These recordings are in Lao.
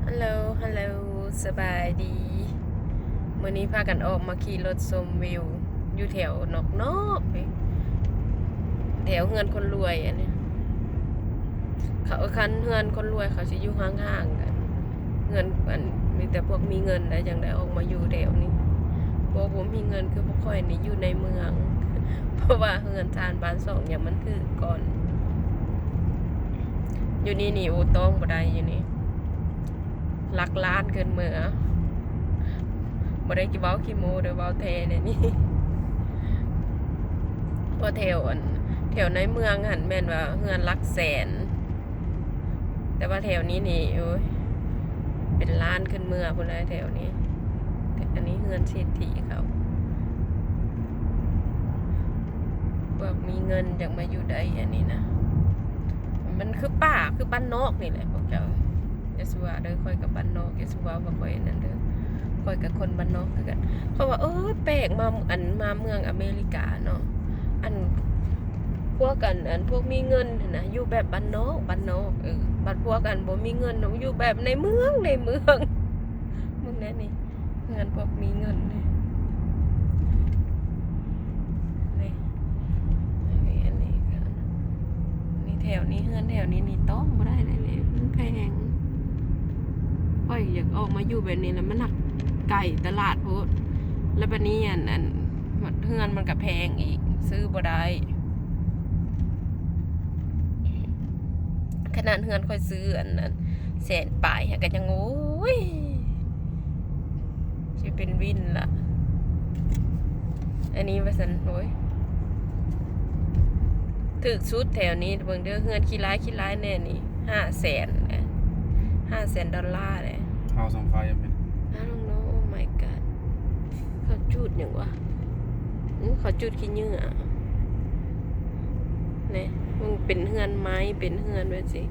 ຮັລໂຫຼ ຮັລໂຫຼ ສະບາຍດີ. ມື້ນີ້ພາກັນອອກມາຂີ່ລົດຊົມວິວ ຢູ່ແຖວນອກໆ ນີ້ ແຖວເຮືອນຄົນລວຍອັນນີ້. ເຂົາ ຄັນເຮືອນຄົນລວຍເຂົາຊິຢູ່ຫ່າງໆ ກັນ. ເຮືອນອັນ ມີແຕ່ພວກມີເງິນໄດ໋ ຈັ່ງໄດ້ອອກມາຢູ່ແຖວນີ້. ພວກບໍ່ມີເງິນຄືພວກຂ້ອຍນີ້ຢູ່ໃນເມືອງ ເພາະວ່າເຮືອນຊານບ້ານຊ່ອງຫຍັງມັນຖືກກ່ອນ. ຢູ່ນີ້ນີ້ ໂອ້ ຕ້ອງບໍ່ໄດ້ຢູ່ນີ້. ຫຼັກລ້ານຂຶ້ນເມືອ. ບໍ່ໄດ້ເວົ້າຂີ້ໂມ້ເດີ ເວົ້າແທ້ແນວນີ້. ເພາະແຖວອັນ ແຖວໃນເມືອງຫັ້ນແມ່ນວ່າເຮືອນຫຼັກແສນ ແຕ່ວ່າແຖວນີ້ນີ້ ໂອ້ຍ ເປັນລ້ານຂຶ້ນເມືອພຸ້ນແຫຼະແຖວນີ້. ອັນນີ້ເຮືອນເສດຖີເຂົາ. ພວກມີເງິນຈັ່ງມາຢູ່ໄດ້ອັນນີ້ນະ. ມັນຄືປ່າ ຄືບ້ານນອກນີ້ແຫຼະພວກເຈົ້າ. ຢ່າສູ່ວ່າເດີ ຂ້ອຍກໍບ້ານນອກ. ຢ່າສູ່ວ່າວ່າຂ້ອຍອັນນັ້ນເດີ ຂ້ອຍກໍຄົນບ້ານນອກຄືກັນ. ເຂົາວ່າ ເອີ ແປກ ມາ ອັນ ມາເມືອງອາເມລິກາເນາະ ອັນ ພວກກັນ ອັນ ພວກມີເງິນຫັ້ນນະ ຢູ່ແບບບ້ານນອກ ບ້ານນອກ. ເອີ ບັດພວກ ອັນ ບໍ່ມີເງິນນະ ຢູ່ແບບໃນເມືອງ ໃນເມືອງ. ເບິ່ງແດ່ນີ້ ເຮືອນພວກມີເງິນນີ້ ນີ້ ນີ້ ອັນນີ້ກໍ ນີ້ ແຖວນີ້ ເຮືອນແຖວນີ້ນີ້ຕ້ອງບໍ່ໄດ້ເລີຍ ມັນແພງ. ຂ້ອຍຢາກອອກມາຢູ່ແບບນີ້ແລ້ວ ມັນຫາກໄກຕະຫຼາດໂພດ ແລ້ວບັດນີ້ ອັນ ອັນ ເຮືອນມັນກໍແພງອີກ ຊື້ບໍ່ໄດ້. ຂະໜາດເຮືອນຂ້ອຍຊື້ ອັນ ອັນ ແສນປາຍ ຫາກະຍັງ ໂອ້ຍ ຊິເປັນວິນລະ. ອັນນີ້ວ່າຊັ້ນ ໂອ້ຍ ຖືກສຸດແຖວນີ້. ເບິ່ງເດີ ເຮືອນຂີ້ລ້າຍ ຂີ້ລ້າຍແນ່ນີ້ ຫ້າແສນນະ ຫ້າແສນດອນລານະ. House on fire, man. I don't know. Oh my god. ເຂົາຈູດຫຍັງວະ? ອື ເຂົາຈູດຂີ້ເຫຍື້ອ. ນີ້ ມັນເປັນເຮືອນໄມ້ ເປັນເຮືອນແບບຊີ້.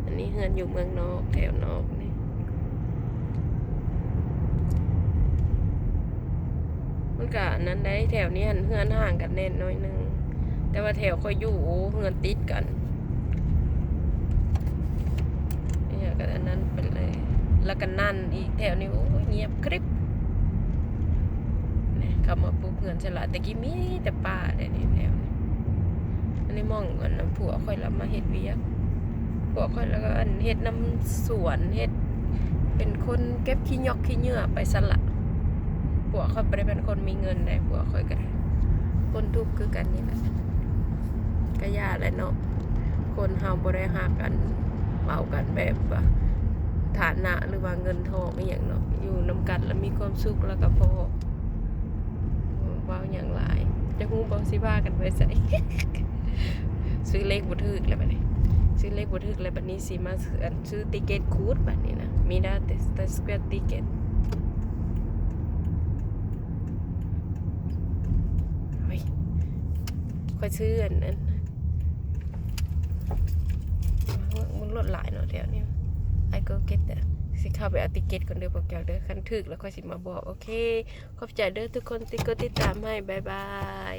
ອັນນີ້ເຮືອນຢູ່ເມືອງນອກ ແຖວນອກນີ້ ມັນກະອັນນັ້ນໄດ໋. ແຖວນີ້ຫັ້ນເຮືອນຫ່າງກັນແນ່ໜ້ອຍໜຶ່ງ ແຕ່ວ່າແຖວຂ້ອຍຢູ່ ໂອ້ ເຮືອນຕິດກັນ. ນີ້ກໍອັນນັ້ນໄປເລີຍ ແລ້ວກໍນັ້ນອີກ. ແຖວນີ້ ໂອ້ຍ ງຽບກຣິບ. ນີ້ ເຂົາມາປຸກເຮືອນໃສ່ລະ ແຕ່ກີ້ມີແຕ່ປ່າເດ້ນີ້ແຖວນີ້. ອັນນີ້ໝ່ອງ ອັນ ຜົວຂ້ອຍລະມາເຮັດວຽກ ຜົວຂ້ອຍລະກໍ ອັນ ເຮັດນຳສວນ ເຮັດເປັນຄົນເກັບຂີ້ຫຍອກຂີ້ເຫຍື້ອໄປຊັ້ນລະ. ຜົວຂ້ອຍບໍ່ໄດ້ເປັນຄົນມີເງິນໃດ໋ ຜົວຂ້ອຍກໍຄົນທຸກຄືກັນນີ້ແຫຼະ. ກະຢ່າແຫຼະເນາະ ຄົນເຮົາບໍ່ໄດ້ຮັກ ອັນ ເວົ້າກັນແບບວ່າຖານະ ຫຼືວ່າເງິນທອງອີ່ຫຍັງເນາະ ຢູ່ນຳກັນລະມີຄວາມສຸກລະກໍພໍ. ເວົ້າຫຍັງຫຼາຍ ຈະຮູ້ບໍ່ຊິພາກັນໄປໃສ? ຊື້ເລກບໍ່ຖືກແລ້ວບັດນີ້ ຊື້ເລກບໍ່ຖືກແລ້ວບັດນີ້ ຊິມາ ອັນ ຊື້ຕິເກັດຂູດບັດນີ້ນະ ມີແຕ່ ແຕ່ສະແກວຕິເກັດ. ໂອ້ຍ ຂ້ອຍຊື້ອັນ ອັນ ມັນລົດຫຼາຍເນາະແຖວນີ້. I go get that. ຊິເຂົ້າໄປເອົາຕິເກັດກ່ອນເດີພວກເຈົ້າເດີ ຄັນຖືກແລ້ວຂ້ອຍຊິມາບອກ. ໂອເຄ ຂອບໃຈເດີທຸກຄົນທີ່ກົດຕິດຕາມໃຫ້. ບາຍບາຍ.